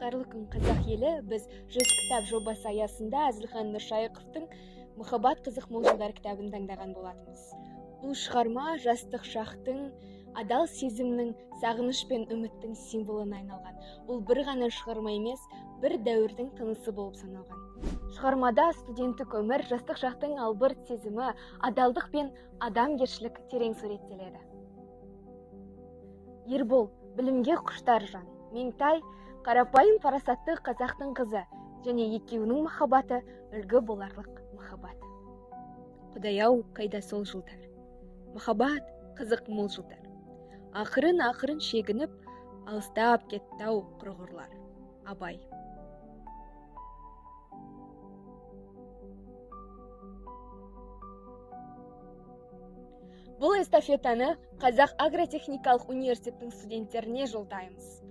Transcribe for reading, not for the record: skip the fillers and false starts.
Қайырлы күн, қазақ елі! Біз 100 кітап жобасы аясында Әзілхан Нұршайықовтың «Махаббат қызық мол жылдар» кітабын таңдаған болатынбыз. Бұл шығарма жастық шақтың, адал сезімнің, сағыныш пен үміттің символына айналған. Бұл бір ғана шығарма емес, бір дәуірдің тынысы болып саналған. Шығармада студенттік өмір, жастық шақтың албырт сезімі, адалдық пен адамгершілік терең суреттеледі. Ербол білімге құштар жан, Меңтай қарапайым парасатты қазақтың қызы, және екеуінің махаббаты үлгі боларлық махаббат. Құдай-ау, қайда сол жылдар? Махаббат қызық мол жылдар. Ақырын-ақырын шегініп, алыстап кетті-ау құрғырлар. Абай. Бұл эстафетаны Қазақ агротехникалық университеттің студенттеріне жолдаймыз.